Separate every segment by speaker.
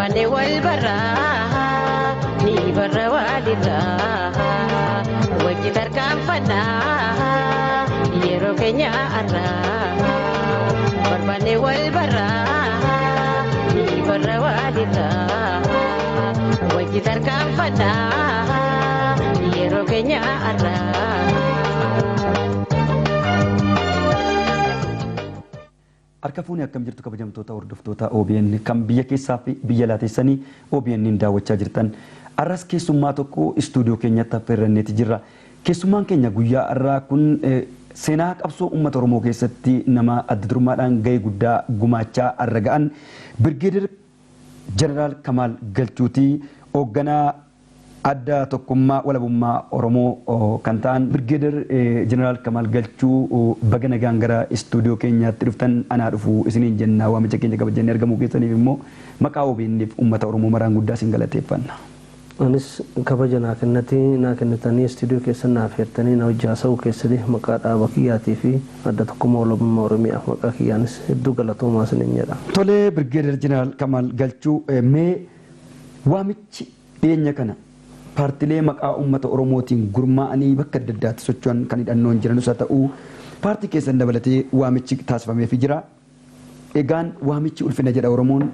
Speaker 1: Barbaanne wal barraa ni barra walirraa wajji tarkaanfannaa yeroo keenya har'aa. Barbaanne wal barraa ni barra walirraa wajji tarkaanfannaa yeroo keenya har'aa.
Speaker 2: Harka fuunee akkam jirtu kabajamtoota hordoftoota OBN kan biyya keessaa fi biyya alaa OBN daawwachaa jirtan. Har'as keessummaa tokko istuudiyoo keenyatti affeerranneeti jirra. Keessummaan keenya guyyaa har'aa kun seenaa qabsoo uummata Oromoo keessatti nama adda durummaadhaan gahee guddaa gumaachaa har'a ga'an Birgeedar Jeneraal Kamaal Galchuutii hoogganaa adda tokkummaa walabummaa Oromoo kan ta'an Birgeedar Jeneraal Kamaal Galchuu baga nagaan gara istuudiyoo keenyaatti dhuftan anaa dhufu isiniin jenna waamicha keenya kabajannee argamuu keessaniif immoo maqaa OBN'if uummata Oromoo maraan guddaa isin galateeffanna.
Speaker 3: Anis kabaja naa kennitanii istuudiyoo keessan naaf heertanii na hojii haasa'uu keessatti maqaa dhaaba kiyyaatii fi adda tokkummaa walabummaa Oromiyaaf maqaa kiyyaanis hedduu galatoomaa isiniin jedha.
Speaker 2: Tolee Birgeedar Jeneraal Kamaal Galchuu mee waamichi dhiyeenya kana paartilee maqaa uummata Oromootiin gurmaa'anii bakka adda addaatti socho'an kan hidhannoon jiranus haa ta'u paartii keessan dabalatee waamichi taasifameefii jira. Egaan waamichi ulfina jedha Oromoon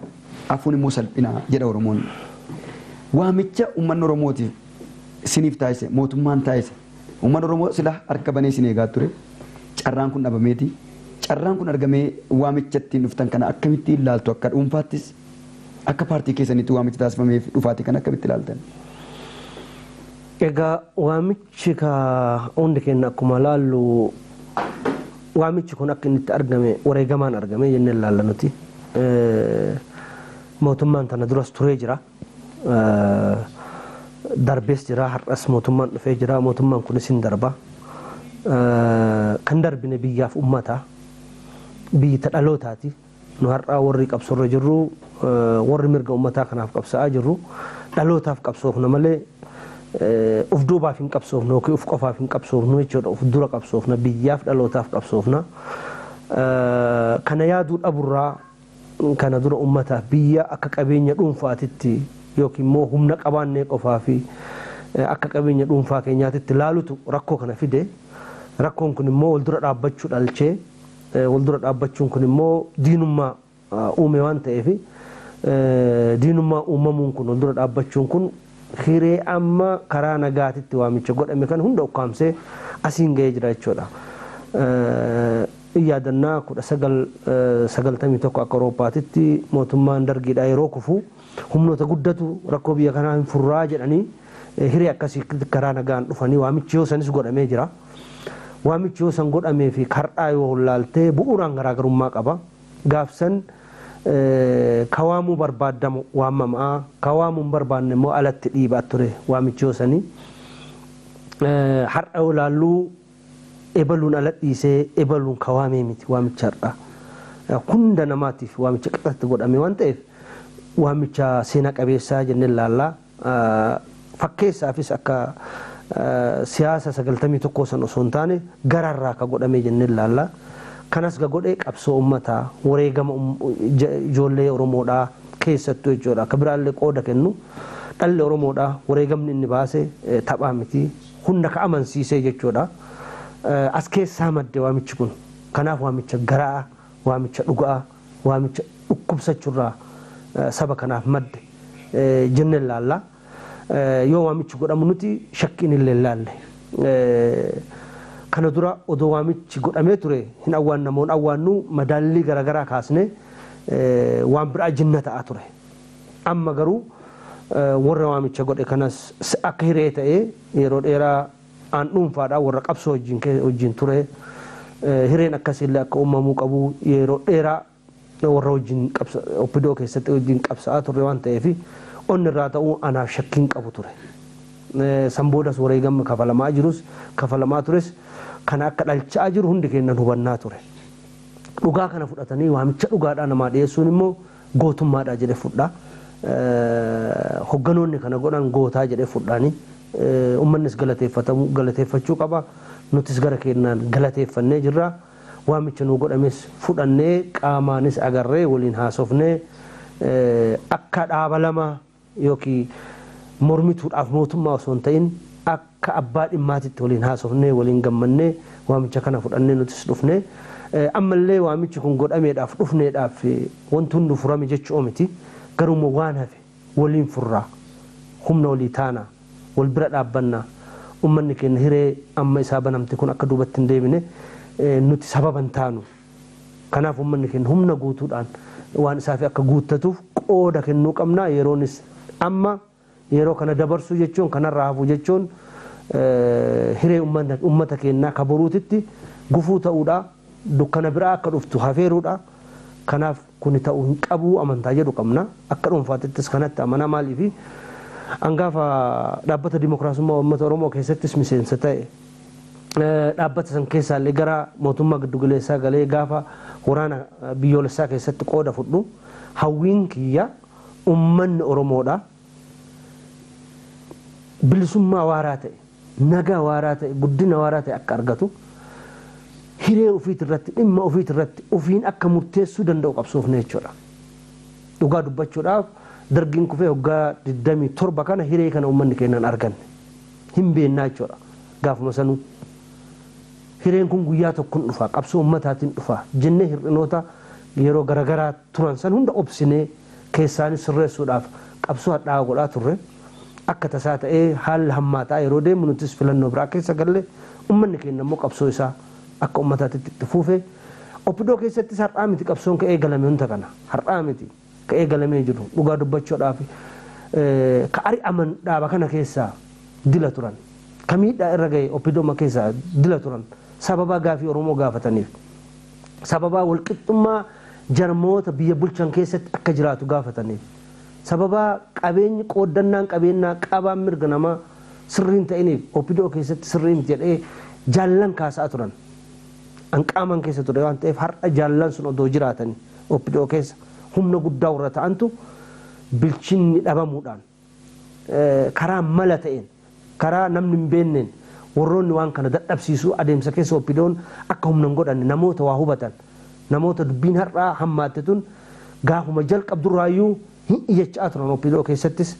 Speaker 2: afuun immoo salphina jedha Oromoon. Waamicha uummanni Oromootiif isiniif taasise mootummaan taasise uummanni Oromoo sila harka banee isin eegaa ture carraan kun dhabameeti. Carraan kun argamee waamicha ittiin dhuftan kana akkamitti ilaaltu akka dhuunfaattis akka paartii keessanitti waamicha taasifameef dhufaatii kana akkamitti ilaaltan?
Speaker 3: Egaa waamichi ka hundi keenya akkuma laallu waamichi kun akka inni itti argame wareegamaan argame jennee ilaalla nuti. Mootummaan tana duras turee jira. Darbees jira har'as mootummaan dhufee jira mootummaan kunis hin darba. Kan darbine biyyaaf uummata biyyi ta dhalootaati. Nu har'aa warri qabsoorra jirru warri mirga uummataa kanaaf qabsa'aa jirru dhalootaaf qabsoofna malee uf duubaaf hin qabsoofnu yookiin uf qofaaf hin qabsoofnu jechuudha. Uf dura qabsoofna biyyaaf dhalootaaf qabsoofna. Kana yaaduu dhaburraa kana dura uummataaf biyya akka qabeenya dhuunfaatitti yookiin immoo humna qabaannee qofaa fi akka qabeenya dhuunfaa keenyaatitti laalutu rakkoo kana fide. Rakkoon kun immoo wal dura dhaabbachuu dhalchee wal dura dhaabbachuun kun immoo diinummaa uume waan ta'eef diinummaa uumamuun kun wal dura dhaabbachuun kun hiree amma karaa nagaatitti waamicha godhame kan hunda ukkaamsee asiin ga'ee jira jechuudha. Yaadannaa 1991 akka Awurooppaatitti mootummaan dargiidhaa yeroo kufu humnoota guddatu rakkoo biyya kanaa hin furraa jedhanii hiree akkasii karaa nagaan dhufanii waamichi yoo sanis godhamee jira. Waamichi yoo san godhamee fi kardhaa yoo laaltee bu'uuraan garaagarummaa qaba. Gaafsan kawaamuu barbaadamu waamamaa kawaamuu hin barbaanne immoo alatti dhiibaa ture waamichi yoo sanii. Har'a yoo laalluu ebaluun ala dhiisee ebaluun kawaamee miti waamicha har'a. Hunda namaatiif waamicha qixatti godhame waan ta'eef waamicha seena qabeessaa jennee laallaa. Fakkeessaafis akka siyaasa 91 san osoo hin taane gararraa ka godhame jennee laallaa. Kanas ga godhe qabsoo uummataa wareegama ijoollee Oromoodhaa keessattuu jechuudha. Akka biraallee qooda kennu dhalli Oromoodhaa wareegamni inni baase taphaa miti hunda ka amansiisee jechuudha. As keessaa madde waamichi kun. Kanaaf waamicha garaa, waamicha dhugaa, waamicha dhukkubsachuurraa saba kanaaf madde jennee laalla. Yoo waamichi godhamu nuti shakkiin illee laalle. Kana dura odoo waamichi godhamee ture hin awwaannamoon awwaannu madaallii garaagaraa kaasne waan biraa jinna ta'aa ture. Amma garuu warra waamicha godhe kanas akka hiree ta'ee yeroo dheeraa aan dhuunfaadhaan warra qabsoo wajjin ture hireen akkasiillee akka uumamuu qabu yeroo dheeraa warra wajjin oppidoo keessatti wajjin qabsa'aa turre waan ta'eef onni irraa ta'uu anaaf shakkiin qabu ture. San boodas wareegamni kafalamaa jirus kafalamaa tures kana akka dhalchaa jiru hundi keenyan hubannaa ture. Dhugaa kana fudhatanii waamicha dhugaadhaa namaa dhiyeessuun immoo gootummaadhaa jedhee fudhaa. Hogganoonni kana godhan gootaa jedhee fudhaanii uummannis galateeffachuu qaba. Nutis gara keenyaan galateeffannee jirra. Waamicha nu godhames fudhannee qaamaanis agarree waliin haasofnee Akka dhaaba lama yookiin mormituudhaaf mootummaa osoo hin ta'in akka abbaa dhimmaatitti waliin haasofnee waliin gammannee waamicha kana fudhannee nutis dhufnee ammallee waamichi kun godhameedhaaf dhufneedhaaf wanti hundi furame jechuu miti. Garuu waan hafe waliin furraa, humna walii taana, wal bira dhaabbannaa, ummanni keenya hiree amma isaa banamte kun akka duubatti hin deebine nuti sababa hin taanu. Kanaaf ummanni keenya humna guutuudhaan waan isaaf akka guuttatuuf qooda kennuu qabna. Yeroonis amma yeroo kana dabarsuu jechuun kanarraa hafuu jechuun hiree ummata keenyaa ka boruutitti gufuu ta'uudha. Dukkana biraa akka dhuftu hafeeruudha. Kanaaf kuni ta'uu hin qabu amantaa jedhu qabna. Akka dhuunfaatittis kanatti amanaa. Maaliifi angaafa dhaabbata dimokiraasummaa uummata Oromoo keessattis miseensa ta'e, dhaabbata san keessaallee gara mootummaa giddugaleessaa galee gaafa waraana biyyoolessaa keessatti qooda fudhu, hawwiin kiyya uummanni Oromoodha. Bilisummaa waaraa ta'e, nagaa waaraa ta'e, guddina waaraa ta'e akka argatu, hiree ofiit irratti, dhimma ofiit irratti ofiin akka murteessuu danda'u qabsoofne jechuudha. Dhugaa dubbachuudhaaf dargiin kufee waggaa 27 kana hiree kana uummanni keenyaan arganne hin beennaa jechuudha. Gaafuma sanuu hireen kun guyyaa tokkoon dhufa, qabsoo uummataatiin dhufa jennee hir'inoota yeroo garaagaraa turan san hunda obsinee keessaanis sirreessuudhaaf qabsoo hadhaa'aa godhaa turre. Akka tasaa ta'ee haalli hammaataa yeroo deemu nutis filannoo biraa keessa galle, uummanni keenya immoo qabsoo isaa akka uummataatti itti fuufe. Oppidoo keessattis har'aa miti qabsoon ka'ee galame, hunda kana har'aa miti ka'ee galamee jiru. Dhugaa dubbachuudhaaf ka ari'aman dhaaba kana keessaa dila turan, ka miidhaa irra ga'e oppidooma keessaa dila turan, sababaa gaafii Oromoo gaafataniif, sababaa walqixxummaa jarmoota biyya bulchan keessatti akka jiraatu gaafataniif, sababaa qabeenyi qooddannaan qabeenyaa qabaan mirga namaa sirriin ta'iniif oppidoo keessatti sirriin jedhee jaallan kaasaa turan. An qaaman keessa ture waan ta'eef har'a jaallan sun odoo jiraatanii oppidoo keessa humna guddaa warra ta'antu bilchinni dhabamuudhaan karaa mala ta'een, karaa namni hin beenneen warroonni waan kana dadhabsiisuu adeemsa keessa oppidoon akka humna hin godhanne namoota waa hubatan, namoota dubbiin har'aa hammaatte tun gaafuma jalqabdurraayyuu hin iyyachaa turan. Oppidoo keessattis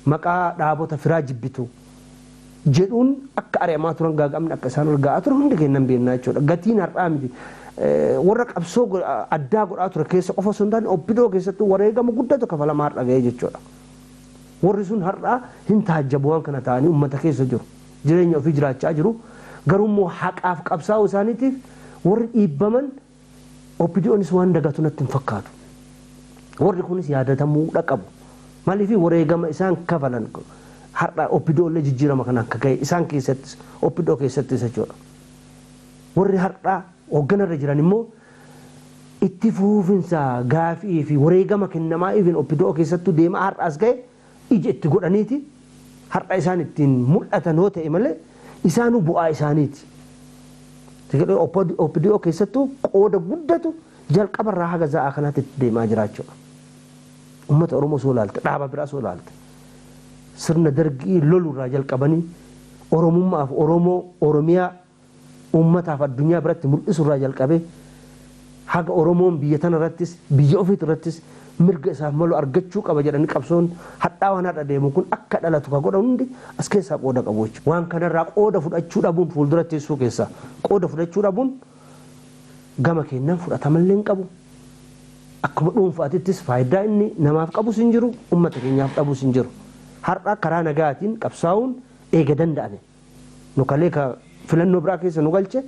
Speaker 3: maqaa dhaabota firaa jibbitu jedhuun akka ari'amaa turan, gaaga'amni akka isaan ol ga'aa turan hundi keenya beeknaa jechuudha. Gatiin har'aa miti. Warra qabsoo addaa godhaa ture keessa qofa osoo hin taane oppidoo keessattuu wareegama guddatu kafalamaa har'a ga'ee jechuudha. Warri sun har'aa hin taajjabu waan kana ta'anii uummata keessa jiru. Jireenya ofii jiraachaa jiru. Garuu immoo haqaaf qabsaa'uu isaaniitiif warri dhiibbaman oppidoonis waan dagatu natti hin fakkaatu. Warri kunis yaadatamuu qabu. Maaliif wareegama isaan kafalan har'a oppidoollee jijjiirama kana akka ga'e isaan keessattis oppidoo keessattis jechuudha. Warri har'a hoogganarra jiran immoo itti fuufinsa gaafii fi wareegama kennamaa ifin oppidoo keessattuu deemaa har'aas ga'e ija itti godhaniiti har'a isaan ittiin mul'atan yoo ta'e malee isaanuu bu'aa isaaniiti. Oppidoo keessattuu qooda guddatu jalqabarraa haga za'aa kanaatti itti deemaa jiraachuudha. Uummata Oromoo soo laalte, dhaaba biraa soo laalte, sirna dargii lolurraa jalqabanii Oromummaaf Oromoo Oromiyaa uummataaf addunyaa biratti mul'isurraa jalqabee haga Oromoon biyya tana irrattis biyya ofiit irrattis mirga isaaf malu argachuu qaba jedhanii qabsoon hadhaa waan har'a deemu kun akka dhalatu ka godhan hundi as keessaa qooda qabu jechuudha. Waan kanarraa qooda fudhachuu dhabuun, fuuldura teessuu keessaa qooda fudhachuu dhabuun gama keenyaan fudhatamallee hin qabu. Akkuma dhuunfaatittis faayidaa inni namaaf qabus hin jiru, uummata keenyaaf dhabus hin jiru. Har'a karaa nagaatiin qabsaa'uun eega danda'ame. Nu kalee ka filannoo biraa keessa nu galche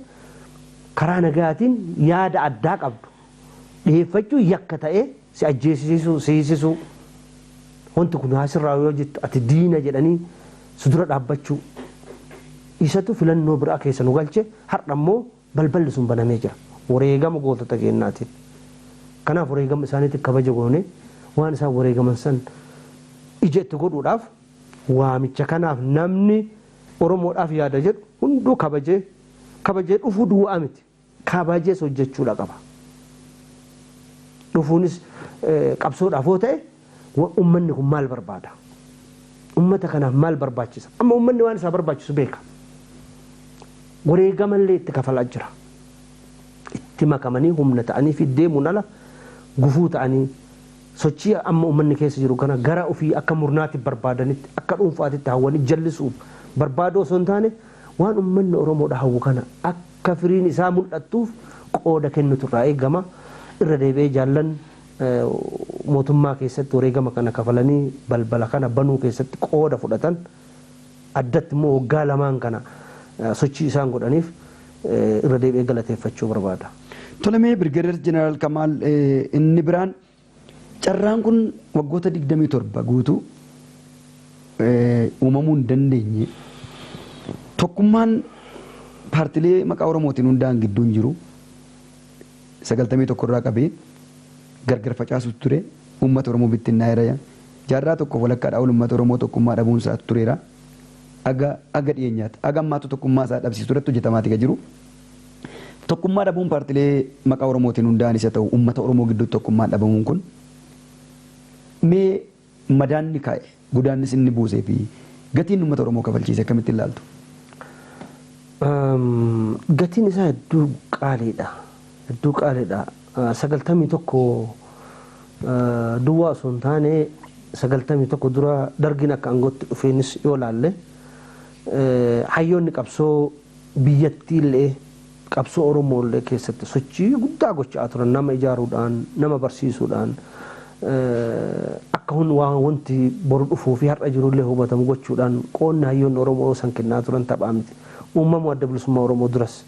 Speaker 3: karaa nagaatiin yaada addaa qabdu dhiyeeffachuu yakka ta'ee si ajjeesisuu, si hiisisuu, wanti kun asirraa yoo jettu ati diina jedhanii si dura dhaabbachuu isatu filannoo biraa keessa nu galche. Har'a immoo balballi sun banamee jira wareegama gootota keenyaatiin. Kanaaf wareegama isaaniitti kabaja goone waan isaan wareegaman san ija itti godhuudhaaf waamicha kanaaf namni Oromoodhaaf yaada jedhu hunduu kabajee kabajee dhufuu duwwaa miti, kabajees hojjechuudha qaba. Dhufuunis qabsoodhaaf yoo ta'e uummanni kun maal barbaada? Uummata kanaaf maal barbaachisa? Amma uummanni waan isaa barbaachisu beeka. Wareegamallee itti kafalaa jira. Itti makamanii humna ta'anii fi deemuun ala gufuu ta'anii Sochii amma uummanni keessa jiru kana gara ofii akka murnaatti barbaadanitti akka dhuunfaatitti hawwanii jallisuuf barbaadoo osoo hin taane waan uummanni Oromoodha hawwu kana akka firiin isaa mul'attuuf qooda kennutu irraa eegama. Irra deebi'ee jaallan mootummaa keessatti wareegama kana kafalanii balbala kana banuu keessatti qooda fudhatan addatti immoo waggaa lamaan kana sochii isaan godhaniif irra deebi'ee galateeffachuu barbaada.
Speaker 2: Tolemee Birgeedar Jeneraal Kamaal, inni biraan carraan kun waggoota 27 guutuu uumamuu hin dandeenye. Tokkummaan paartilee maqaa Oromootiin hundaa'an gidduu hin jiru. 91 irraa qabee gargar facaasutu ture. Uummata Oromoo bittinnaa'eera. Jaarraa tokko walakkaadhaa ol uummata Oromoo tokkummaa dhabuun isaa tureera. Aga dhiyeenyaatti aga ammaatu tokkummaa isaa dhabsiisuu irratti hojjetamaati kan jiru. Tokkummaa dhabuun paartilee maqaa Oromootiin hundaa'an isa ta'u uummata Oromoo gidduutti tokkummaan dhabamuun kun mee madaanni kaa'e gudaannis inni buusee fi gatiin uummata Oromoo kafalchiise akkamitti ilaaltu?
Speaker 3: Gatiin isaa hedduu qaaliidha. Hedduu qaaliidha. 91 duwwaa osoo hin taane 91 dura dargiin akka aangootti dhufeenis yoo laalle hayyoonni qabsoo biyyattii illee qabsoo Oromoo illee keessatti sochii guddaa gochaa turan nama ijaaruudhaan nama barsiisuudhaan akka waan wanti boru dhufuu fi har'a jirullee hubatamu gochuudhaan qoonni hayyoonni Oromoo san kennaa turan taphaa miti. Uumamuu adda bilisummaa Oromoo duras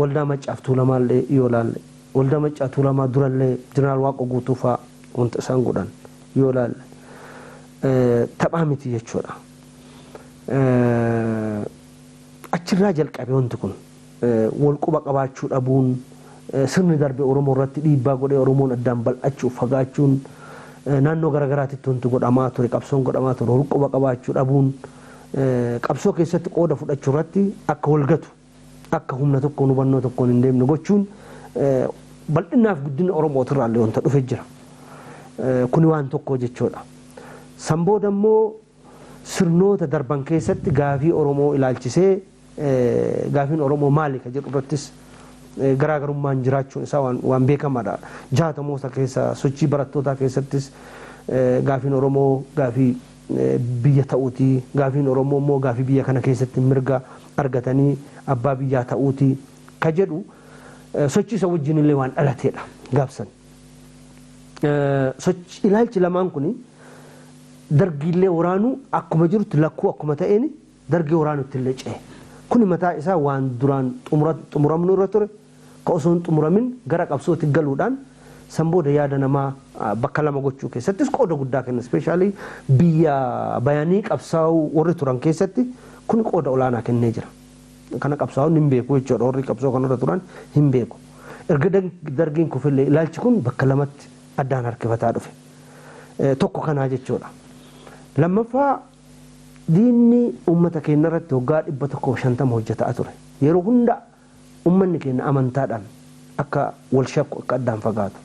Speaker 3: waldaa Maccaaf Tuulamaa illee yoo laalle waldaa Maccaa Tuulamaa durallee Jeneraal Waaqoo Guutuu fa'aa wanta isaan godhan yoo laalle taphaa miti jechuudha. Achirraa jalqabe wanti kun wal quba qabaachuu dhabuun sirni darbe Oromoo irratti dhiibbaa godhee Oromoon addaan bal'achuuf fagaachuun naannoo garaagaraatitti wanti godhamaa ture qabsoon godhamaa ture wal quba qabaachuu dhabuun qabsoo keessatti qooda fudhachuu irratti akka walgatu akka humna tokkoon hubannoo tokkoon hin deemne gochuun bal'inaaf guddina Oromootirraa illee wanta dhufe jira. Kuni waan tokko jechuudha. San booda immoo sirnoota darban keessatti gaafii Oromoo ilaalchisee gaafiin Oromoo maali ka jedhu irrattis garaagarummaan jiraachuun isaa waan beekamaadha. Jaatamoota keessa sochii barattootaa keessattis gaafiin Oromoo gaafii biyya ta'uuti. Gaafiin Oromoo immoo gaafii biyya kana keessatti mirga argatanii abbaa biyyaa ta'uuti ka jedhu sochii isa wajjin illee waan dhalateedha gaafsan. Sochii ilaalchi lamaan kuni dargiillee waraanuu akkuma jirutti lakkuu akkuma ta'een dargii waraanutti illee ce'e. Kuni mataa isaa waan duraan xumuramnu irra ture ka osoo hin xumuramin gara qabsootti galuudhaan san booda yaada namaa bakka lama gochuu keessattis qooda guddaa kenna. Ispeeshaalii biyya bayanii qabsaa'uu warri turan keessatti kun qooda olaanaa kennee jira. Kana qabsaa'uun hin beeku jechuudha. Warri qabsoo kanarra turan hin beeku. Erga dargiin kufillee ilaalchi kun bakka lamatti addaan harkifataa dhufe. Tokko kanaa jechuudha. Lammaffaa diinni uummata keenya irratti waggaa 150 hojjetaa ture. Yeroo hunda uummanni keenya amantaadhaan akka wal shakku akka addaan fagaatu.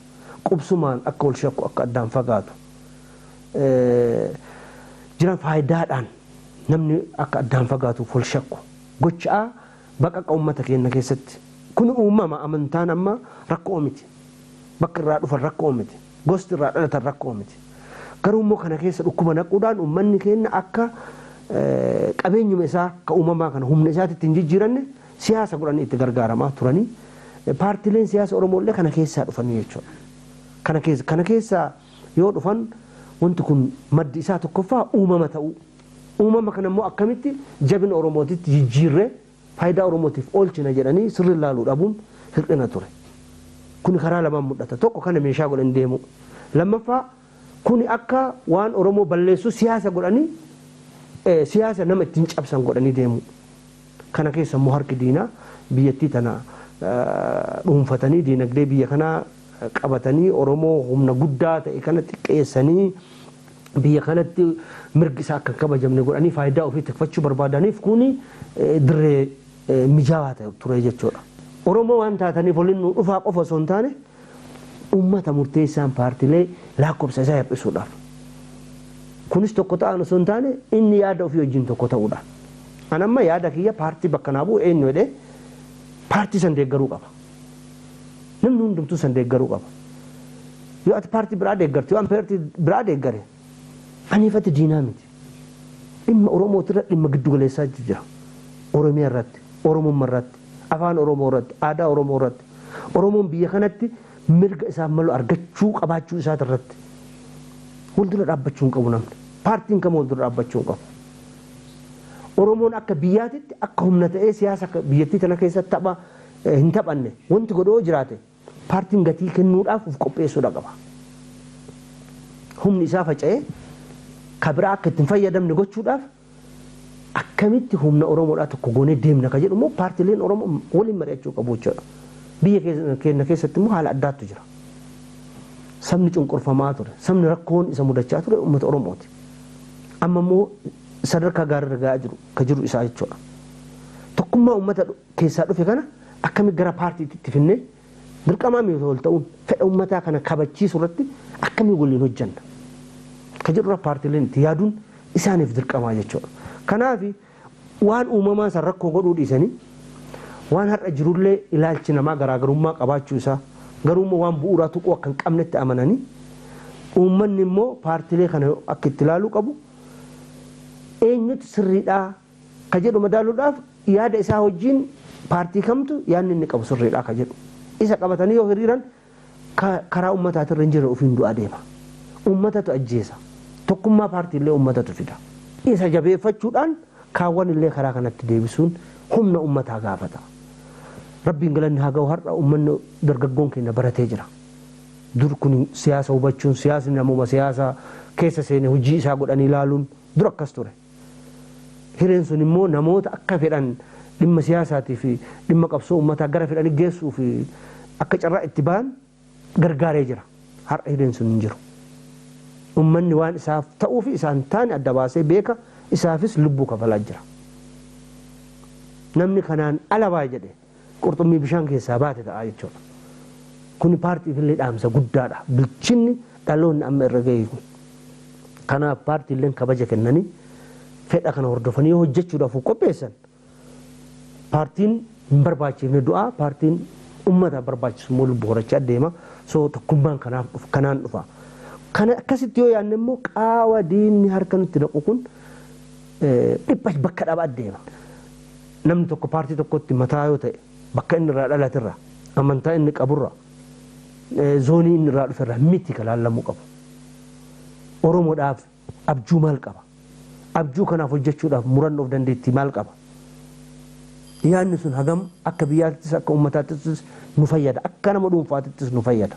Speaker 3: Qubsumaan akka wal shakku akka addaan fagaatu. Jiran faayidaadhaan namni akka addaan fagaatuuf wal shakku. Gochaa baqaqa uummata keenya keessatti. Kun uumama amantaan amma rakkoo miti. Bakka irraa dhufan rakkoo miti. Gosti irraa dhalatan rakkoo miti. Garuu immoo kana keessa dhukkuba naquudhaan uummanni keenya akka qabeenyuma isaa ka uumamaa kana humna isaatti hin jijjiiranne siyaasa godhanii itti gargaaramaa turanii paartileen siyaasa Oromoo illee kana keessaa dhufanii jechuudha. Kana keessaa yoo dhufan wanti kun maddi isaa tokkoffaa uumama ta'uu. Uumama kana immoo akkamitti jabina Oromootitti jijjiirree faayidaa Oromootiif oolchina jedhanii sirri ilaaluu dhabuun hir'ina ture. Kun karaa lamaan mul'ata. Tokko kana meeshaa godhanii deemu. Lammaffaa kuni akka waan Oromoo balleessu siyaasa godhanii siyaasa nama ittiin cabsan godhanii deemu. Kana keessa immoo harki diinaa biyyattii tana dhuunfatanii diinagdee biyya kanaa qabatanii Oromoo humna guddaa ta'e kana xiqqeessanii biyya kanatti mirgi isaa akka hin kabajamne godhanii faayidaa ofii tikfachuu barbaadaniif kuni dirree mijaawaa ta'e ture jechuudha. Oromoo waan taataniif waliin nu dhufaa qofa osoo hin taane uummata murteessaan paartilee lakkoofsa isaa hir'isuudhaaf. Kunis tokko ta'an osoo hin taane inni yaada ofii wajjin tokko ta'uudha. An amma yaada kiyya paartii bakka naa bu'u eenyu jedhee paartii san deeggaruu qaba. Namni hundumtuu san deeggaruu qaba. Yoo ati paartii biraa deeggarte, yoo an paartii biraa deeggare, aniifati diinaa miti. Dhimma Oromootirra dhimma giddu galeessaa jira. Oromiyaa irratti, Oromummaa irratti, afaan Oromoo irratti, aadaa Oromoo irratti. Oromoon biyya kanatti mirga isaaf malu argachuu qabaachuu isaati irratti. Wal dura dhaabbachuu hin qabu namni. Paartiin kam wal dura dhaabbachuu hin qabu. Oromoon akka biyyaatitti akka humna ta'ee siyaasa biyyattii tana keessatti tapha hin taphanne wanti godhoo jiraate paartiin gatii kennuudhaaf of qopheessuudha qaba. Humni isaa faca'ee ka biraa akka ittiin fayyadamne gochuudhaaf akkamitti humna Oromoodhaa tokko goonee deemna ka jedhu immoo paartiileen Oromoo waliin mari'achuu qabu jechuudha. Biyya keenya keessatti immoo haala addaatu jira. Sabni cunqurfamaa ture, sabni rakkoon isa mudachaa ture uummata Oromooti. Amma immoo sadarkaa gaariirra gahaa jiru ka jiru isaa jechuudha. Tokkummaa uummata keessaa dhufe kana akkamitti gara paartiitti itti finnee dirqamaa miti wal ta'uun fedha uummataa kana kabachiisuu irratti akkamiin waliin hojjanna. Ka jedhurra paartiileen itti yaaduun isaaniif dirqamaa jechuudha. Kanaaf waan uumamaa san rakkoo godhuu dhiisanii waan har'a jirullee ilaalchi namaa garaagarummaa qabaachuu isaa garuu immoo waan bu'uuraa tuquu akka hin qabnetti amananii uummanni immoo paartiilee kana akka itti ilaaluu qabu eenyutu sirriidhaa ka jedhu madaaluudhaaf yaada isaa wajjin paartii kamtu yaadni inni qabu sirriidhaa ka jedhu isa qabatanii yoo hiriiran karaa uummataatirra hin jirre ofiin du'aa deema. Uummatatu ajjeesa. Tokkummaa paartiilee uummatatu fida. Isa jabeeffachuudhaan kaawwan illee karaa kanatti deebisuun humna uummataa gaafata. Rabbiin galanni haa ga'u har'a uummanni dargaggoon keenya baratee jira. Dur kun siyaasa hubachuun siyaasni namuma siyaasa keessa seene hojii isaa godhanii ilaaluun dur akkas ture. Hireen sun immoo namoota akka fedhan dhimma siyaasaatii fi dhimma qabsoo uummataa gara fedhanii geessuu fi akka carraa itti ba'an gargaaree jira. Har'a hireen sun hin jiru. Uummanni waan isaaf ta'uu fi isaan taane adda baasee beeka isaafis lubbuu kafalaa jira. Namni kanaan ala baay'ee jedhe qurxummii bishaan keessaa baate ta'a jechuudha. Kuni paartiif illee dhaamsa guddaadha. Bilchinni dhaloonni amma irra ga'e kun. Kanaaf paartiileen kabaja kennanii fedha kana hordofanii yoo hojjechuudhaaf qopheessan paartiin hin barbaachifne du'aa paartiin uummata barbaachisu immoo lubbuu horachaa deema. So tokkummaan kanaaf kanaan dhufa. Kana akkasitti yoo yaadne immoo qaawa diinni harka nutti naqu kun dhipha bakka dhabaa deema. Namni tokko paartii tokkotti mataa yoo ta'e bakka inni irraa dhalaterra amantaa inni qaburra zoonii inni irraa dhuferra miti kan laallamuu qabu. Oromoodhaaf abjuu maal qaba? Abjuu kanaaf hojjechuudhaaf murannoof dandeettii maal qaba? Yaadni sun hagam akka biyyaattis akka uummataattis nu fayyada akka nama dhuunfaattis nu fayyada.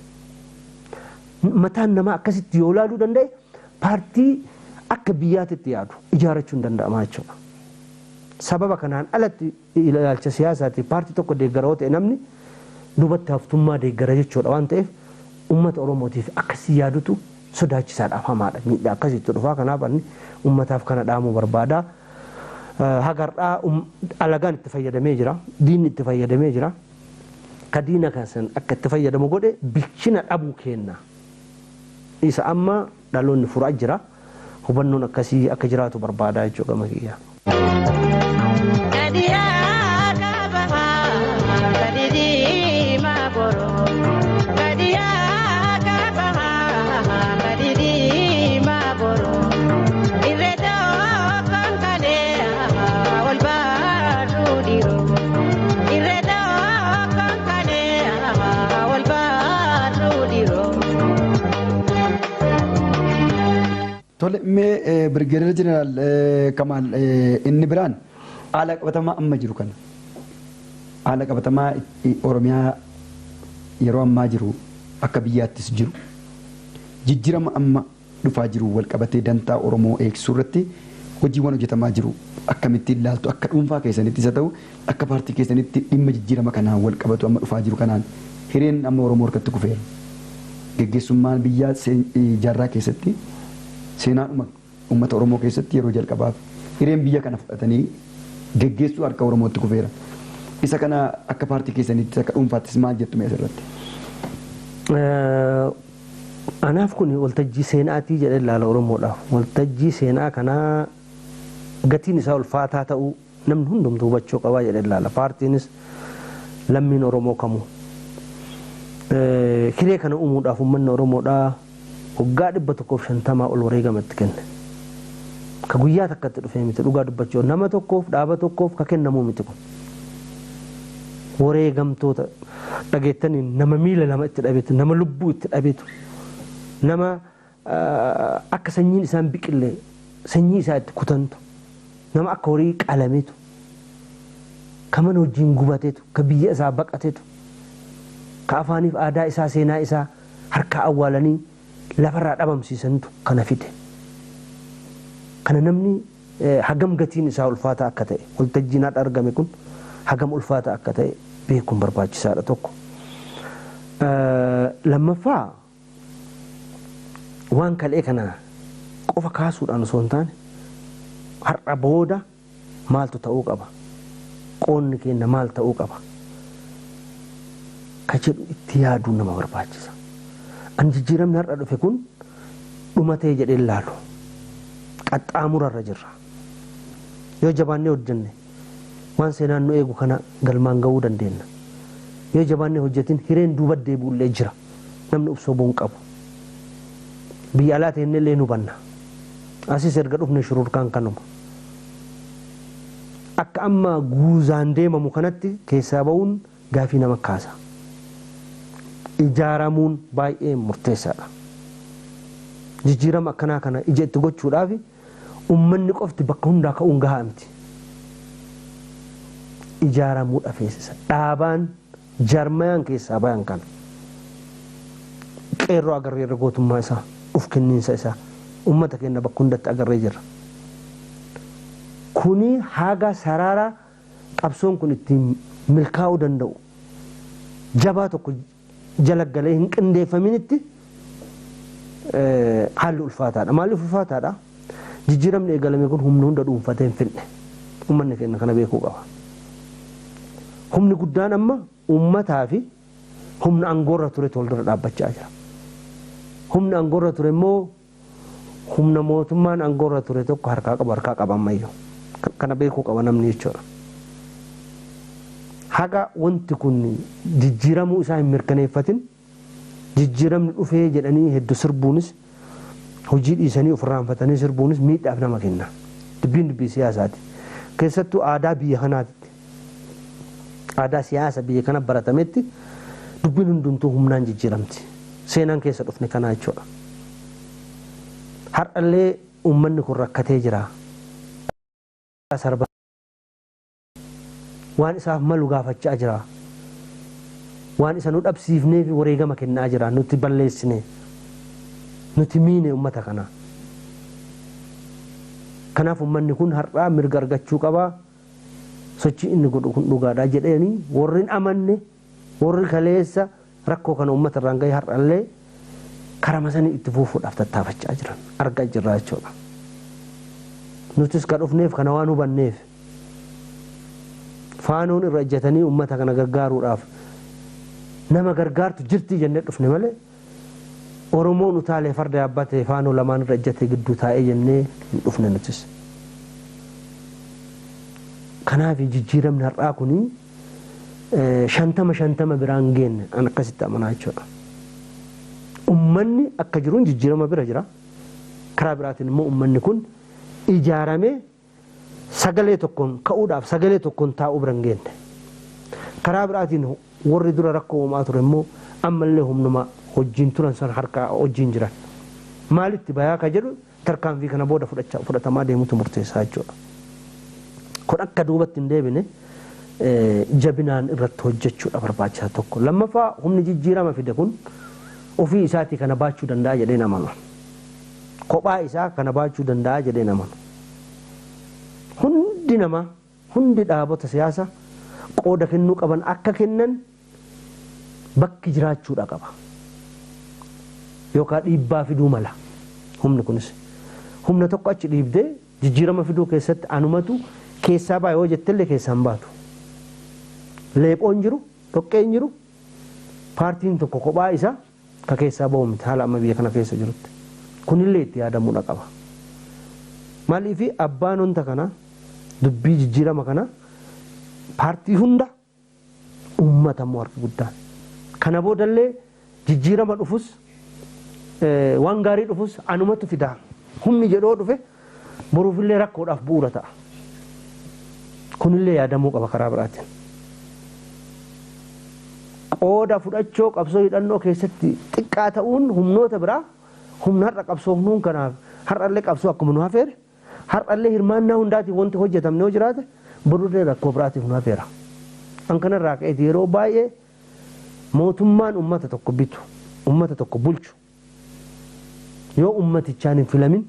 Speaker 3: Mataan namaa akkasitti yoo ilaaluu danda'e paartii akka biyyaatitti yaadu ijaarrachuun danda'ama jechuudha. Sababa kanaan alatti ilaalcha siyaasaatiif paartii tokko deeggara yoo ta'e namni duubatti haftummaa deeggara jechuudha waan ta'eef uummata Oromootiif akkasii yaadutu sodaachisaadhaaf hamaadha. Miidhaa akkasitti dhufaa kanaaf ani uummataaf kana dhaamuu barbaada. Hagarraa alagaan itti fayyadamee jira. Diinni itti fayyadamee jira. Ka diina kan akka itti fayyadamu godhe bilchina dhabuu kenna. Isa amma dhaloonni furaa jira. Hubannoon akkasii akka jiraatu barbaada jechuudha gama kiyya.
Speaker 2: Tole mee Birgeedar Jeneraal Kamaal inni biraan haala qabatamaa amma jiru kana haala qabatamaa Oromiyaa yeroo ammaa jiru akka biyyaattis jiru jijjiirama amma dhufaa jiru wal qabatee dantaa Oromoo eegsisuu irratti hojiiwwan hojjetamaa jiru akkamittiin ilaaltu akka dhuunfaa keessanitti isa ta'u akka paartii keessanitti dhimma jijjiirama kanaan wal qabatu amma dhufaa jiru kanaan hireen amma Oromoo harkatti kufeera. Geggeessummaan biyyaa jaarraa keessatti seenaadhuma uummata Oromoo keessatti yeroo jalqabaaf hireen biyya kana fudhatanii geggeessuu harka Oromootti kufeera. Isa kana akka paartii keessanitti akka dhuunfaattis maal jettu mee asirratti?
Speaker 3: Anaaf kun waltajjii seenaatii jedhee ilaala Oromoodhaaf. Waltajjii seenaa kanaa gatiin isaa ulfaataa ta'uu namni hundumtuu hubachuu qabaa jedhee ilaala. Paartiinis lammiin Oromoo kamuu. Hiree kana uumuudhaaf uummanni Oromoodhaa waggaa 150 ol wareegamatti kenne. Ka guyyaa takkatti dhufee miti dhugaa dubbachuu nama tokkoof dhaaba tokkoof ka kennamuu miti kun. Wareegamtoota dhageettanii nama miila lama itti dhabeetu, nama lubbuu itti dhabeetu, nama akka sanyiin isaan biqillee sanyii isaa itti kutantu, nama akka horii qalameetu, ka mana hojiin gubateetu, ka biyya isaa baqateetu, ka afaaniif aadaa isaa seenaa isaa harkaa awwaalanii lafarraa dhabamsiisantu kana fide. Kana namni hagam gatiin isaa ulfaata akka ta'e waltajjiin har'a argame kun hagam ulfaata akka ta'e beekuun barbaachisaadha tokko. Lammaffaa waan kalee kana qofa kaasuudhaan osoo hin taane har'a booda maaltu ta'uu qaba? Qoonni keenya maal ta'uu qaba? Ka jedhu itti yaaduu nama barbaachisa. An jijjiiramni har'a dhufe kun dhumatee jedhee laalu. Qaxxaamurarra jirra. Yoo jabaannee hojjenne waan seenaan nu eegu kana galmaan ga'uu dandeenya. Yoo jabaannee hojjetin hireen duuba deebi'ullee jira. Namni obsoo bu'uun qabu. Biyya alaa teennellee nu banna. Asis erga dhufne shururkaan kanuma. Akka amma guuzaan deemamu kanatti keessaa ba'uun gaafii nama kaasa. Ijaaramuun baay'ee murteessaadha. Jijjiirama akkanaa kana ija itti gochuudhaaf uummanni qofti bakka hundaa ka'uun gahaa miti. Ijaaramuu dhafeessisa. Dhaabaan jarmayaan keessaa bayan kana. Qeerroo agarree irra gootummaa isaa, uf kenniinsa isaa, uummata keenya bakka hundatti agarree jirra. Kuni haga sarara qabsoon kun ittiin milkaa'uu danda'u jabaa tokko jala galee hin qindeeffaminitti haalli ulfaataadha. Maaliif ulfaataadha? Jijjiiramni eegalame kun humna hunda dhuunfatee hin finne. Uummanni keenya kana beekuu qaba. Humni guddaan amma uummataa fi humna aangoorra ture wal dura dhaabbachaa jira. Humni aangoorra ture immoo humna mootummaan aangoorra ture tokko harkaa qabu harkaa qaba ammayyuu. Kana beekuu qaba namni jechuudha. Haga wanti kun jijjiiramuu isaa hin mirkaneeffatin jijjiiramni dhufee jedhanii hedduu sirbuunis hojii dhiisanii ofirraanfatanii sirbuunis miidhaaf nama kenna. Dubbiin dubbii siyaasaati. Keessattuu aadaa biyya kanaatti aadaa siyaasa biyya kana baratametti dubbiin hundumtuu humnaan jijjiiramti. Seenaan keessa dhufne kanaa jechuudha. Har'allee uummanni kun rakkatee jira. Waan isaaf malu gaafachaa jira. Waan isa nu dhabsiifnee fi wareegama kennaa jira. Nuti balleessine. Nuti miine uummata kana. Kanaaf uummanni kun har'aa mirga argachuu qaba. Sochii inni godhu kun dhugaadha jedhanii warri hin amanne warri kaleessa rakkoo kana uummata irraan gahe har'allee karama sanii itti fuufuudhaaf tattaafachaa jiran argaa jirra jechuudha. Nutis kan dhufneef kana waan hubanneef faanoon irra ejjetanii uummata kana gargaaruudhaaf nama gargaartu jirti jennee dhufne malee Oromoon utaalee farda yaabbatee faanoo lamaan irra ejjetee gidduu taa'ee jennee hin dhufne nutis. Kanaaf jijjiiramni har'aa kuni 50-50 biraan geenne an akkasitti amanaa jechuudha. Uummanni akka jiruun jijjiirama bira jira. Karaa biraatiin immoo uummanni kun ijaaramee sagalee tokkoon ka'uudhaaf sagalee tokkoon taa'uu bira hin geenne. Karaa biraatiin warri dura rakkoo uumaa ture immoo ammallee humnuma hojiin turan san harkaa hojiin jiran. Maalitti bayaa ka jedhu tarkaanfii kana booda fudhatamaa deemutu murteessaa jechuudha. Kun akka duubatti hin deebine jabinaan irratti hojjechuudha barbaachisaa tokko. Lammaffaa humni jijjiirama fide kun ofii isaatii kana baachuu danda'a jedhee amanu. Kophaa isaa kana baachuu danda'a jedhee amanu. Hundi namaa hundi dhaabota siyaasaa qooda kennuu qaban akka kennan bakki jiraachuudha qaba. Yookaan dhiibbaa fiduu mala humni kunis. Humna tokko achi dhiibdee jijjiirama fiduu keessatti anumatu keessaa baa yoo jettellee keessaan baatu. Leephoon jiru, dhoqqeen jiru, paartiin tokko kophaa isaa ka keessaa bahu miti haala amma biyya kana keessa jirutti. Kunillee itti yaadamuudha qaba. Maaliif abbaan wanta kana dubbii jijjiirama kana paartii hunda uummata immoo harka guddaan. Kana boodallee jijjiirama dhufus waan gaarii dhufus anumatu fidaa humni jedhoo dhufe boruufillee rakkoodhaaf bu'uura ta'a. Kunillee yaadamuu qaba karaa biraatiin. Qooda fudhachoo qabsoo hidhannoo keessatti xiqqaa ta'uun humnoota biraa humna har'a qabsoofnuun kanaaf har'allee qabsoo akkuma nu hafeere har'allee hirmaannaa hundaatiin wanti hojjetamne yoo jiraate borullee rakkoo biraatiif nu hafeera. An kanarraa ka'eeti yeroo baay'ee mootummaan uummata tokko bitu uummata tokko bulchu yoo uummatichaan hin filamin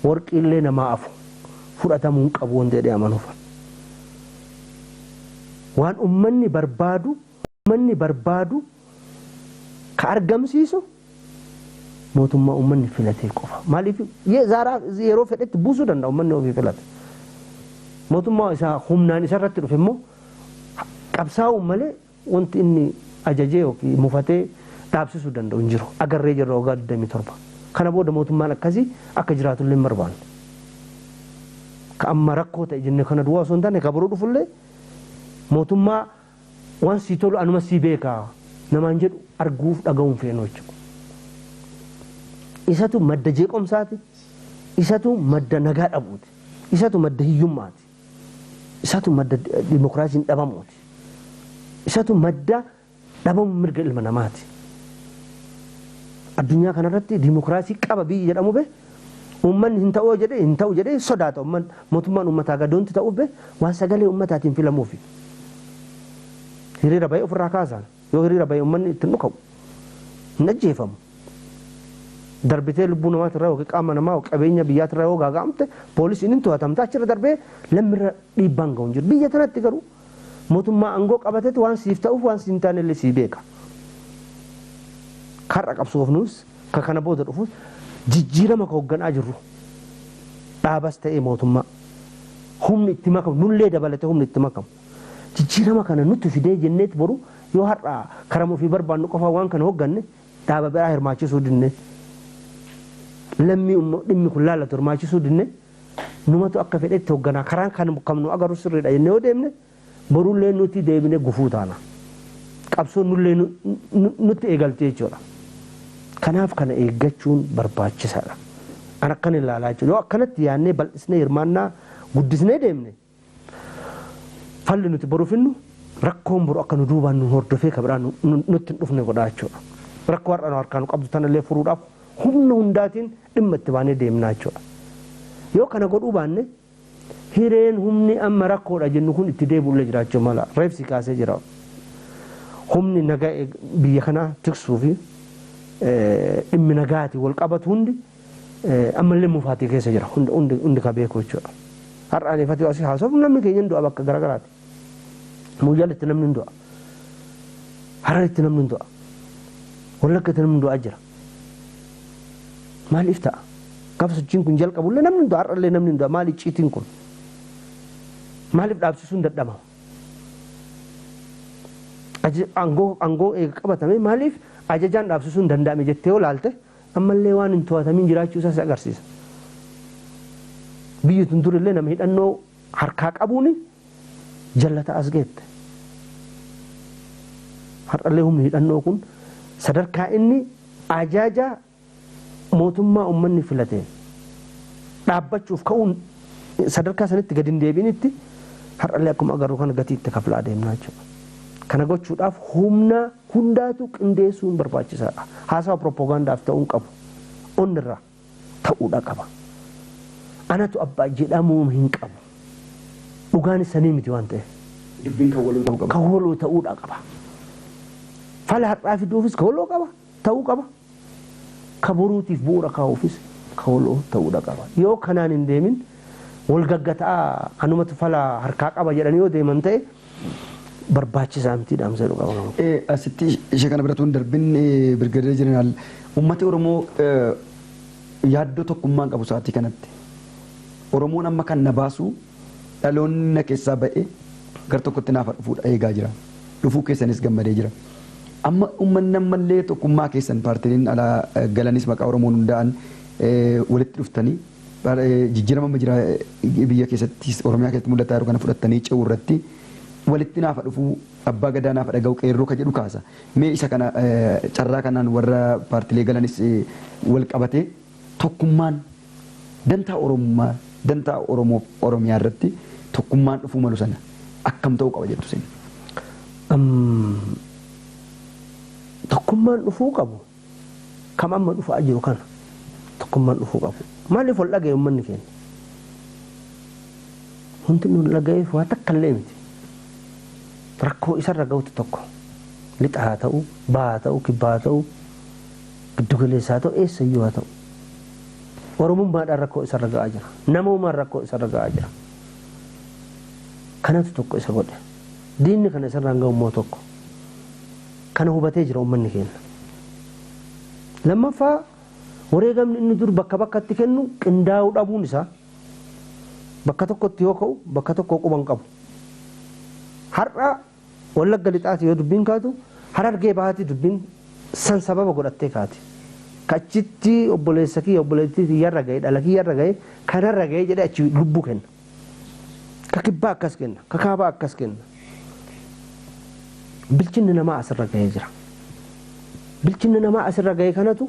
Speaker 3: warqiillee namaa afu fudhatamuu hin qabu wanti jedhee amanuuf. Waan uummanni barbaadu ka argamsiisu mootummaa uummanni filatee qofa. Maaliif yeroo fedhetti buusuu danda'a uummanni ofii filate. Mootummaa isaa humnaan isarratti dhufe immoo qabsaa'uun malee wanti inni ajajee yookiin mufatee dhaabsisuu danda'u hin jiru. Agarree jirra waggaa 27. Kana booda mootummaan akkasii akka jiraatullee hin barbaanne. Ka amma rakkoo ta'e jennee kana duwwaa osoo hin taane ka boruu dhufullee mootummaa waan sii tolu anuma sii beekaa namaan jedhu arguuf dhaga'uun feenu jechuudha. Isatu madda jeequmsaati. Isatu madda nagaa dhabuuti. Isatu madda hiyyummaati. Isatu madda dimokiraasiin dhabamuuti. Isatu madda dhabamu mirga ilma namaati. Addunyaa kanarratti dimokiraasii qaba biyyi jedhamu be uummanni hin ta'u jedhee hin ta'u jedhee sodaata uummanni mootummaan uummataa gadoonti ta'uuf be waan sagalee uummataatiin filamuufi. Hiriira bahee ofirraa kaasaan yoo hiriira bahee uummanni ittiin dhuka'u hin ajjeefamu. Darbitee lubbuu namaatirraa yookiin qaama namaa qabeenya biyyaatirraa yoo gaaga'amte poolisiin hin to'atamte achirra darbee lammirra dhiibbaan ga'u hin jiru. Biyya tanatti garuu mootummaa aangoo qabatetti waan siif ta'uuf waan siif hin taane illee sii beeka. Karra qabsoofnus ka kana booda dhufus jijjiirama ka hoogganaa jirru dhaabas ta'ee mootummaa humni itti makamu nullee dabalatee humni itti makamu jijjiirama kana nutti fidee jenneet boru yoo har'a karaa ofii barbaannu qofaa waan kana hoogganne dhaaba biraa hirmaachisuu dinne lammii dhimmi kun laallatu hirmaachisuu dinne numatu akka fedhetti hoogganaa karaan kan kam nu agarru sirriidha jennee yoo deemne borullee nuti deebine gufuu taana. Qabsoon nullee nutti eegalte jechuudha. Kanaaf kana eeggachuun barbaachisaadha. An akkan ilaalaa jechuudha. Yoo akkanatti yaadnee bal'isnee hirmaannaa guddisnee deemne falli nuti boru finnu rakkoon boru akka nu duubaan nu hordofee ka biraan nutti hin dhufne godhaa jechuudha. Rakkoo har'a nu harkaa nu qabdu tanallee furuudhaaf humna hundaatiin dhimma itti baanee deemnaa jechuudha. Yoo kana godhuu baanne hireen humni amma rakkoodha jennu kun itti deebi'ullee jiraachuu mala. Reefsi kaasee jira. Humni nagaa biyya kanaa tiksuu fi dhimmi nagaatiin wal qabatu hundi ammallee mufaatii keessa jira. Hundi ka beeku jechuudha. Har'a aniifatee asii haasofnu namni keenya hin du'a bakka garaagaraati. Muyyaallitti namni hin du'a. Hararitti namni hin du'a. Wallaggatti namni hin du'aa jira. Maaliif ta'a? Gaafa sochiin kun jalqabullee namni hin du'a. Har'allee namni hin du'a. Maali icciitiin kun? Maaliif dhaabsisuun dadhabama? Aangoo eega qabatame maaliif ajajaan dhaabsisuun danda'ame jettee yoo laalte ammallee waan hin to'atamin jiraachuu isaas agarsiisa. Biyyi tun durillee nama hidhannoo harkaa qabuun jallata as geette. Har'allee humni hidhannoo kun sadarkaa inni ajaja mootummaa uummanni filateen dhaabbachuuf ka'uun sadarkaa sanitti gadi hin deebiinitti har'allee akkuma agarru kana gatii itti kafalaa deemnaa jechuudha. Kana gochuudhaaf humna hundaatu qindeessuun barbaachisaadha. Haasawa propoogaandaaf ta'uu hin qabu. Onnirraa ta'uudha qaba. Anatu abbaa jedhamuun hin qabu. Dhugaan sanii miti waan ta'eef.
Speaker 2: Dubbiin kan waloo ta'uu qaba.
Speaker 3: Kan waloo ta'uudha qaba. Fala har'aa fiduufis kan waloo qaba ta'uu qaba. Ka boruutiif bu'uura kaa'uufis kan waloo ta'uudha qaba. Yoo kanaan hin deemin wal gaggataa anumatu fala harkaa qaba jedhanii yoo deeman ta'e barbaachisaa miti dhaamsa jedhu qaba.
Speaker 2: Asitti ishee kana biratti darbin Birgadeer Jeneraal uummati Oromoo yaaddoo tokkummaan qabu sa'aatii kanatti. Oromoon amma kan na baasu dhaloonni na keessaa ba'e gar tokkotti naaf dhufuudha eegaa jira. Dhufuu keessanis gammadee jira. Amma uummanni ammallee tokkummaa keessan paartileen alaa galanis maqaa Oromoon hundaa'an walitti dhuftanii jijjiirama amma jira biyya keessatti Oromiyaa keessatti mul'ataa jiru kana fudhattanii ce'uu irratti walitti naafa dhufuu abbaa gadaa naafa dhaga'u qeerroo ka jedhu kaasa. Mee isa kana carraa kanaan warra paartilee galanis wal qabatee tokkummaan dantaa Oromummaa dantaa Oromoo Oromiyaa irratti tokkummaan dhufuu malu sana akkam ta'uu qaba jettu sin?
Speaker 3: Tokkummaan dhufuu qabu kam amma dhufaa jiru kana tokkummaan dhufuu qabu. Maaliif wal dhaga'e uummanni keenya? Wanti nuti dhaga'eef waa takka illee miti. Rakkoo isarra ga'utu tokko lixa haa ta'u, baha haa ta'u, kibba haa ta'u, giddu galeessa haa ta'u, eessayyuu haa ta'u. Oromummaadhaan rakkoo isarra ga'aa jira. Namummaan rakkoo isarra ga'aa jira. Kanatu tokko isa godhe. Diinni kana isarraan ga'u immoo tokko. Kana hubatee jira uummanni keenya. Lammaffaa wareegamni inni dur bakka bakkatti kennu qindaa'uu dhabuun isaa bakka tokkotti yoo ka'u bakka tokko quba hin qabu. Har'a Wallagga lixaati yoo dubbiin kaatu Harargee bahaati dubbiin san sababa godhattee kaati. Kachitti obboleessa kiyya obboleettii kiyyarra ga'e dhala kiyyarra ga'e kanarra ga'e jedhee achi lubbuu kenna. Ka kibbaa akkas kenna, ka kaabaa akkas kenna. Bilchinni namaa asirra ga'ee jira. Bilchinni namaa asirra ga'e kanatu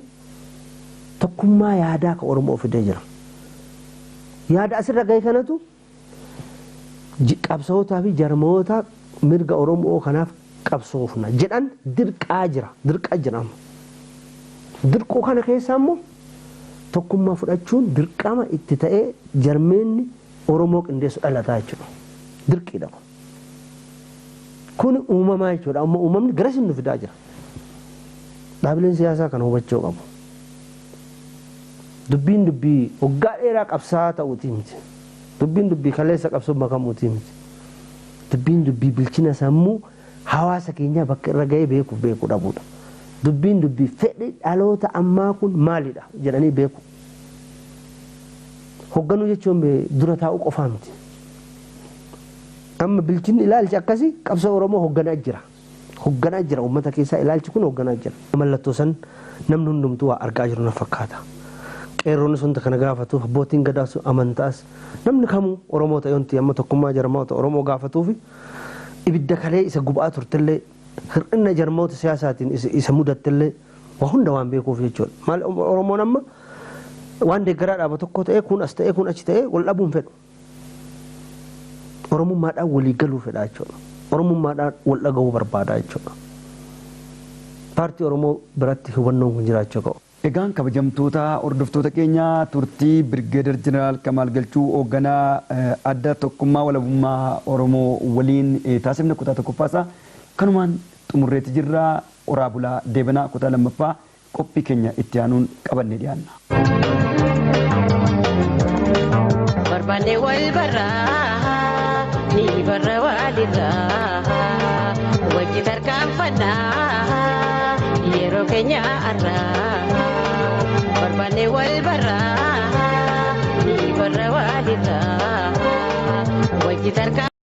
Speaker 3: tokkummaa yaadaa ka Oromoo fidee jira. Yaada asirra ga'e kanatu qabsootaa fi jarmoota mirga Oromoo kanaaf qabsoofna jedhan dirqaa jira. Dirqaa jira amma. Dirquu kana keessa immoo tokkummaa fudhachuun dirqama itti ta'ee jarmeenni Oromoo qindeessu dhalataa jechuudha. Dirqiidha kun. Kun uumamaa jechuudha. Amma uumamni garas nu fidaa jira. Dhaabileen siyaasaa kana hubachuu qabu. Dubbiin dubbii waggaa dheeraa qabsaa ta'uutii miti. Dubbiin dubbii kaleessa qabsuun makamuutii miti. Dubbiin dubbii bilchina sammuu hawaasa keenyaa bakka irra ga'ee beekuuf beekuu dhabuudha. Dubbiin dubbii fedhi dhaloota ammaa kun maalidha jedhanii beeku. Hoogganuu jechuun dura taa'uu qofaa miti. Amma bilchinni ilaalchi akkasii qabsoo Oromoo hoogganaa jira. Hoogganaa jira uummata keessaa ilaalchi kun hoogganaa jira. Mallattoo san namni hundumtuu waa argaa jiru na fakkaata. Qeerroon wanta kana gaafatuuf abbootiin gadaas amantaas namni kamuu Oromoo ta'e wanti amma tokkummaa jarmoota Oromoo gaafatuuf ibidda kalee isa gubaa turtellee hir'ina jarmoota siyaasaatiin isa mudattellee waa hunda waan beekuuf jechuudha. Maal Oromoon amma waan deeggaraa dhaaba tokko ta'e kun as ta'e kun achi ta'e wal dhabuun fedhu. Oromummaadhaan walii galuu fedha jechuudha. Oromummaadhaan wal dhagahuu barbaada jechuudha. Paartii Oromoo biratti hubannoon kun jiraachuu qabu.
Speaker 2: Egaan kabajamtoota hordoftoota keenya turtii Birgeedar Jeneraal Kamaal Galchuu hoogganaa adda tokkummaa walabummaa Oromoo waliin taasifne kutaa tokkoffaasaa kanumaan xumurreetti jirra. Oraa bulaa deebanaa kutaa lammaffaa qophii keenya itti aanuun qabannee dhiyaanna.
Speaker 1: Barbaanne wal barraa ni barra walirraa wajji tarkaanfannaa yeroo keenya har'aa. Barbaanne wal barraa ni barra walirraa wajji tarkaanfannaa.